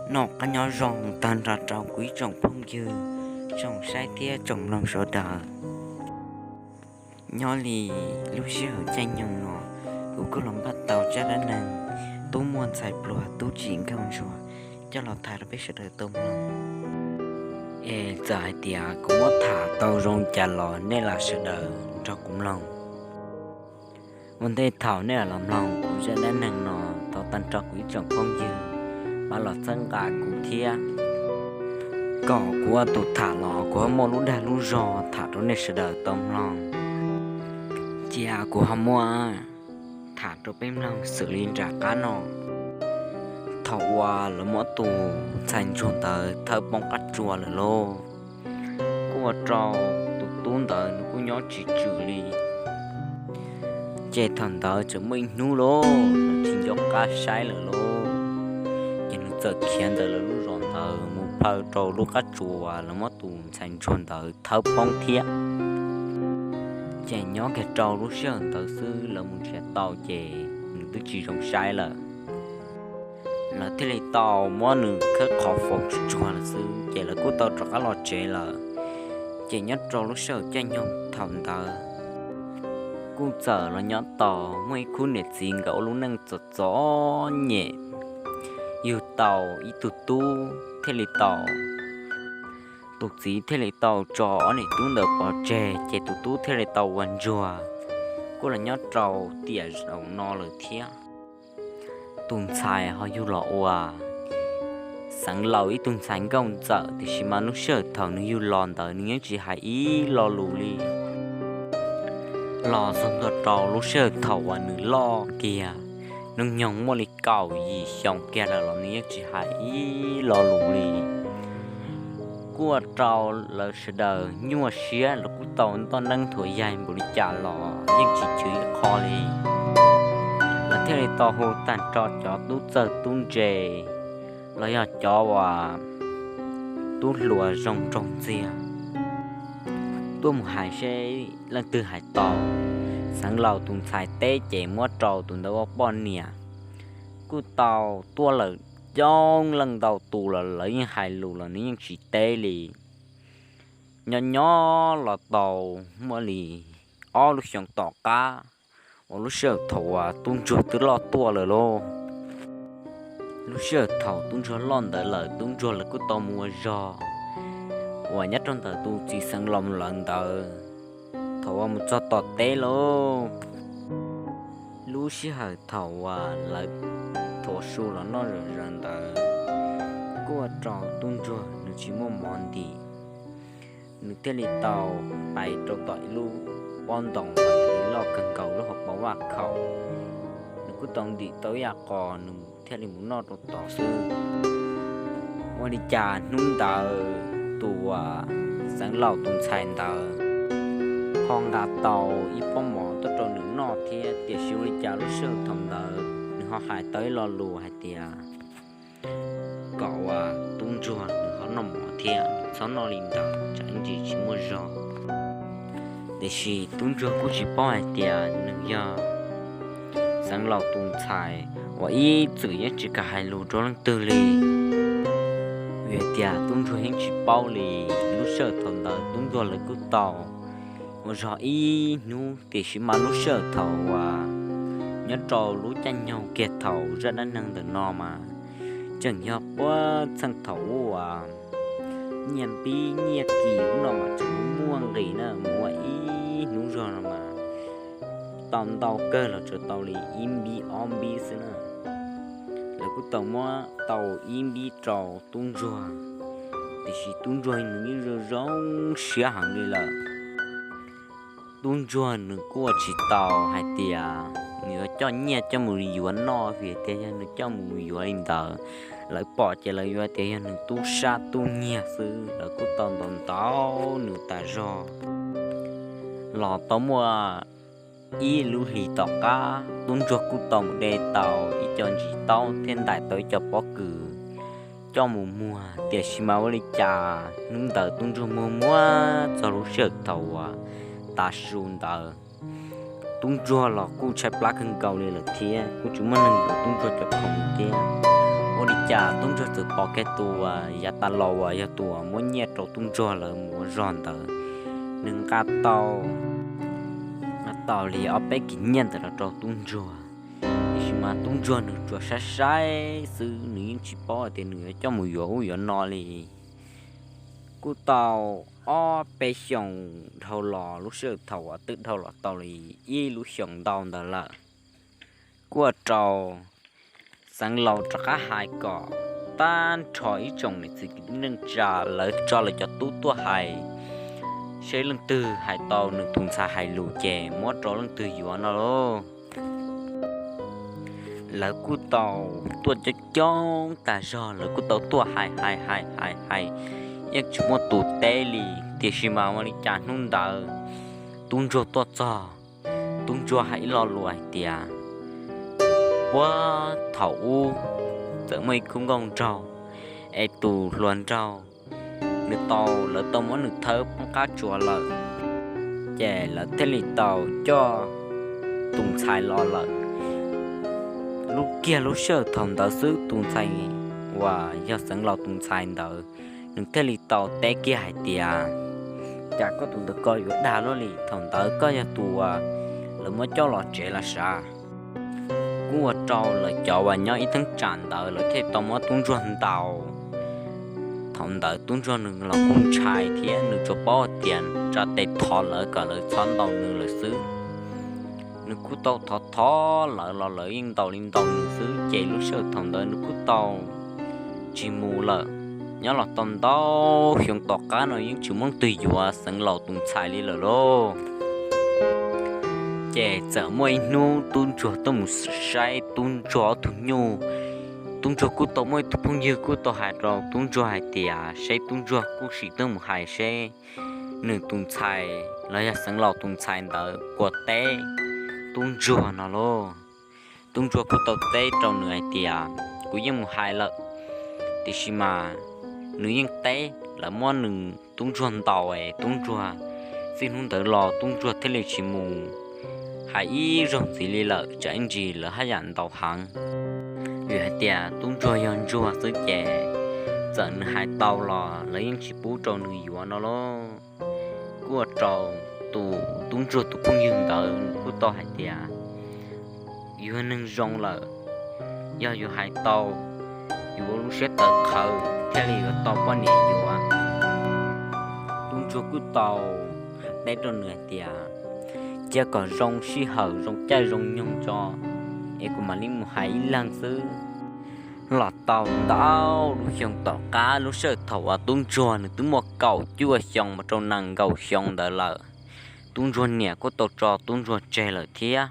Noj qab nyob zoo tag nrho rau kuv ib tsoom phooj ywg, tsoom saib thiab tsoom mloog sawv daws. Nyob li lub sij hawm caij nyoog no, kuv kuj los npaj tau zaj dab neeg tub muaj ntxhais pluag tub tsim nkauj ntsuag coj los tham rau peb sawv daws tau mloog. Es txawm hais tias kuv muab tham tau zoo cas los nej lam sawv daws nrog kuv mloog. Ua ntej thaum nej los mloog kuv zaj dab neeg no, thov tag nrho kuv ib tsoom phooj ywg pab los txhawb nqa kuv thiab, kom kuv ua tus tham los kuv ho muaj lub dag lub zog tham rau nej sawv daws tau mloog. Cia kuv ho muab tham rau peb mloog xws li nram qab no. Thaum uas lawv muab tus ntxhais ntsuag ntawd thawb poob qab tsua lawm lauj, kuj ua rau tus tub ntawd nws kuj nyob tsis tswm li. Ces thaum ntawd tseem muaj ib hnub lauj, nws tsis nco qab saib lawm lauj, ces nws txawm khiav ntawm lawv lub zos ntawd mus plhaw rau lub qab tsua uas lawv muab tus ntxhais ntsuag ntawd thawb poob thiab. Ces nyob kiag rau lub sij hawm ntawd xwb lawv mus nrhiav tau ces nws twb tsis zoo saib lawm. Lawv thiaj li tau muab nws khawb qhov faus tsuag tsuag lawm xwb ces lawv kuj tau rov qab los tsev lawm. Ces nyob rau lub sij hawm caij nyoog thaum ntawd, kuj txawm los nyob tos muaj ib khub niam txiv nkawd ua lub neej txom txom nyem, yug tau ib tug tub thiaj li tau, tus txiv thiaj li tau tso ob niam tub ntawd pov tseg ces tus tub thiaj li tau ua ntsuag, kuj los nyob rau tiam zaum no lawm thiab. Tus ntxhais ho yug los ua Xeev Laus ib tug ntxhais nkauj ntxawm, tiam sis mas lub sij hawm thaum nws yug los ntawd nws yeej tsis hais ib lo lus li. Los txog ntua rau lub sij hawm thaum uas nws loj kiag, hnub nyoog muaj li kaum yim xyoo kiag lawm los nws yeej tsis hais ib lo lus li. Kuj ua rau lawv sawv daws nyuaj siab, lawv kuj tau ntoj neeb nthuav yaig npaum li cas los yeej tsis chwv ib qho li. Lawv thiaj li tau hu tag nrho cov tub txawj tub ntse los yog cov uas tub hluas zoo nraug ntxiag tuaj mus hais seb leej twg hais tau Xeev Laus tus ntxhais teb ces muab rau tus ntawd ua poj niam. Kuj tau tuaj lawm coob leej ntau tus los lawv yeej hais lus los nws yeej tsis teb li. Nyob nyob los tau muaj li ob lub xyoos tom qab uas lub sij hawm thaum uas tub ntsuag twb loj tuaj lawm lauj. Lub sij hawm thaum tub ntsuag loj ntawd lawm tub ntsuag lawv kuj tau mus ua zog uas nyob rau ntawm tus txiv Xeev Laus lawv ntawd. Thaum uas mus txog tom teb lauj, lub sij hawm thaum uas lawv thuav su los noj zom zaws ntawd, kuj ua rau tub ntsuag nws tsis muaj mov ntim. Nws thiaj li tau pais rau tom ib lub pob ntoos uas loj kawg nkaus lub hauv paus vaj khaum. Nws kuj tau ntim tau ib yam qos nws thiaj li mus noj rau tod xwb. Ua li cas hnub ntawd tus uas Xeev Laus tus ntxhais ntawd ho nqa tau ib pob mov tuaj rau nws noj thiab, tiam sis ua li cas lub sij hawm thaum ntawd nws ho hais tau ib lo lus hais tias kom uas tub ntsuag nws ho noj mov thiab, txhob noj li ntawd tsam ib ntsis tsis muaj zog. Tiam sis tub ntsuag kuj tsis paub hais tias nws yog Xeev Laus tus ntxhais uas ib txwm yeej tsis kam hais lus rau leej twg li. Vim tias tub ntsuag yeej tsis paub li, lub sij hawm thaum ntawd tub ntsuag lawv kuj tau ua zog ib hnub, tiam sis mas lub sij hawm thaum uas nyob rau lub caij nyoog kiag thaum zaj dab neeg ntawm no mas tseem yog puag txheej thaum ub uas nyiaj npib nyiaj kis ub no mas tseem muaj nqis na, mus ua ib hnub zog no mas tau ntau kawg los tsuas tau li ib npib ob npib xwb na. Lawv kuj tau muab tau ib npib rau tub ntsuag, tiam sis tub ntsuag nws yeej zoo zoo siab heev li lawm. Tub ntsuag nws kuj ua tsis tau hais tias nws yuav coj nyiaj coj mus yuav noj, vim tias yog nws coj mus yuav li ntawd, lawv pom ces lawv yuav tias yog nws tub sab tub nyiag xwb, lawv kuj tau ntaus ntaus nws tas zog. Los tau muaj ib lub hlis tom qab, tub ntsuag kuj tau mus de tau ib co ntsis taub thiab ntais tau ib co pob kws coj mus muag, tiam sis mas ua li cas hnub ntawd tub ntsuag muag muab txog lub sij hawm thaum uas tav su ntawd, tub ntsuag los kuj tshaib plab kawg nkaus li lawm thiab kuj tsis muaj neeg yuav tub ntsuag cov khoom thiab. Ua li cas tub ntsuag txawm pom kiag tus yav tas los uas yog tus muab nyiaj rau tub ntsuag lawv mus ua zog ntawd, nws nqa tau, nqa tau li ob peb kis nyiaj ntawd los rau tub ntsuag. Tiam sis mas tub ntsuag nws tsuas saib saib xwb, nws yeej tsis paub hais tias nws yuav coj mus yuav ub yuav no li. Kuj tau ob peb xyoos dhau los, lub sij hawm thaum uas twb dhau los tau li ib lub xyoos ntau ntawd lawm, kuj ua rau Xeev Laus rov qab hais kom tag nrho ib tsoom niam txiv kwv tij neej tsa lawv tso lawv cov tub tuaj hais, seb leej twg hais tau nws tus ntxhais hais lus ces muab rau leej twg yuav no lauj. Lawv kuj tau tuaj coob coob tas zog, lawv kuj tau tuaj hais hais hais hais hais, yeej tsis muaj tus teb li. Tiam sis mas ua li cas hnub ntawd tub ntsuag tuaj txog, tub ntsuag hais ib lo lus hais tias, puag thaum ub txawm muaj ib khub nkauj nraug, es tus hluas nraug nws tau, lawv tau muab nws thawb poob qab tsuas lawm, ces lawv thiaj li tau coj tus ntxhais los lawm. Lub kiag lub sij hawm thaum ntawd xwb tus ntxhais uas yog Xeev Laus tus ntxhais ntawd, nws thiaj li tau teb kiag hais tias, cas koj tus ntawd ko yuav dag luaj li, thaum ntawd koj yog tus uas lawv muab coj los tsev los sav? Kuj ua rau lawv cov uas nyob ib thaj tsam ntawd lawv thiaj tau muab tub ntsuag ntaus. Thaum ntawd tub ntsuag nws los kuj ntshai thiab nws tsuas paub hais tias tsa tes thov lawv kom lawv txhob ntaus nws lawm xwb. Nws kuj tau thov thov lawv los lawv yeej ntaus li ntaus nws xwb, ces lub sij hawm thaum ntawd nws kuj tau tsis mus lawm. Nyob los tau ntau xyoo tom qab no yeej tsis muaj leej twg yuav Xeev Laus tus ntxhais li lawm lauj. Ces txawm muaj ib hnub tub ntsuag tuaj mus saib tub ntsuag ob tug nyuj. Tub ntsuag kuj tau muaj ib tug phooj ywg kuj tau hais rau tub ntsuag hais tias seb tub ntsuag kuj sim tuaj mus hais seb nws tus ntxhais los yog Xeev Laus tus ntxhais ntawd puas teb tub ntsuag no lauj. Tub ntsuag kuj tau teb rau nws hais tias, kuv yeej mus hais lawm, tiam sis mas nws yeej teb lawv muab nws tub ntsuag ntaus es tub ntsuag, txij hnub ntawd los tub ntsuag thiaj li tsis mus hais ib zaug ntxiv li lawm, tsam ib ntsis lawv haj yam ntaus heev. Vim hais tias tub ntsuag yog ntsuag xwb ces txawm nws hais tau los lawv yeej tsis pub rau nws yuav no lauj. Kuj ua rau tus tub ntsuag tus phooj ywg ntawd kuj tau hais tias, yus yog neeg zoo lawm, yog yus hais tau, yus ua lub siab tawv qhawv thiaj li yuav tau poj niam yuav. Tub ntsuag kuj tau hais teb rau nws hais tias, cia kom zoo sij hawm zoo caij zoo nyoog tso, es kuv mam li mus hais ib leeg xwb. Los tau ntau lub xyoo tom qab, lub sij hawm thaum uas tub ntsuag nws twb muaj kaum cuaj xyoo mus rau nees nkaum xyoo ntawd lawm, tub ntsuag niam kuj tau tso tub ntsuag tseg lawm thiab.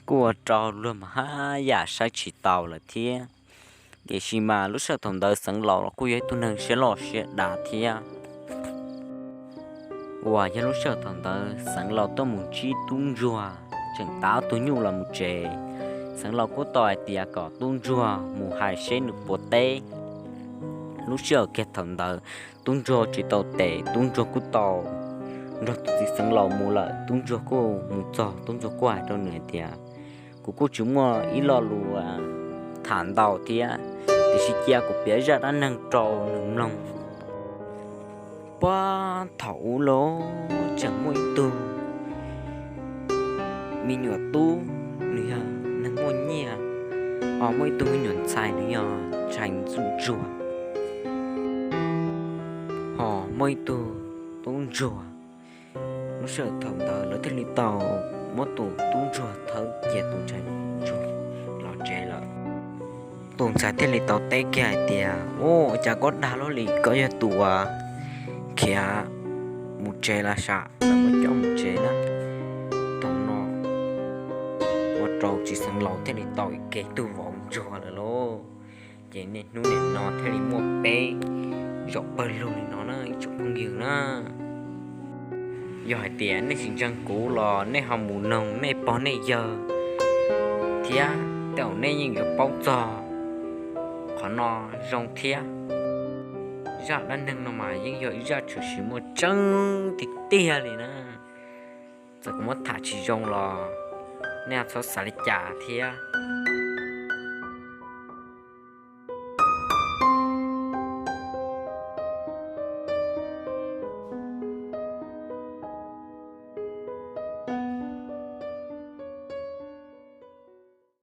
Kuj ua rau luag mas haj yam saib tsis taus lawm thiab. Tiam sis mas lub sij hawm thaum ntawd Xeev Laus los kuj yog ib tug neeg siab loj siab dav thiab. Uas yog lub sij hawm thaum ntawd Xeev Laus tuaj mus ntsib tub ntsuag, tseem tav ob tug nyuj los mus tsev. Xeev Laus kuj tau hais tias kom tub ntsuag mus hais seb nws puas teb. Lub sij hawm kiag thaum ntawd tub ntsuag tsis tau tes, tub ntsuag kuj tau nrog tus txiv Xeev Laus mus lawm. Tub ntsuag kuj mus txog, tub ntsuag kuj hais rau nws hais tias, kuv kuj tsis muaj ib lo lus tham ntau thiab, tiam sis cia kuv piav zaj dab neeg rau nws mloog. Puag thaum ub los tseem muaj ib tug me nyuam tub, nws yog neeg muaj nyiaj, ho muaj ib tug me nyuam ntxhais, nws yog ntxhais ntsuag, ho muaj ib tug tub ntsuag. Lub sij hawm thaum ntawd lawv thiaj li tau muab tus tub ntsuag thawb cia tus ntxhais ntsuag los tsev lawm. Tus ntxhais thiaj li tau teb kiag hais tias, ua cas koj dag luaj li, koj yog tus uas khiav mus tsev los sam, lawv muab coj mus tsev na? Thaum no ua rau txiv Xeev Laus thiaj li tau ib ke tug vauv ntsuag lawm lauj. Ces niaj hnub nim no thiaj li muaj peb zaum pawg lug li no na ib tsoom phooj ywg na. Yog hais tias nej tsis ntseeg kuv los nej ho mus noog nej pog nej yawg thiab, tej zaum nej yeej yuav paub txog qhov no zoo thiab. Zaj dab neeg no mas yeej yog ib zaj tshwm sim muaj tseeb tiag tiag li na. Txawm kuv muab tham tsis zoo los nej txhob xav li cas thiab.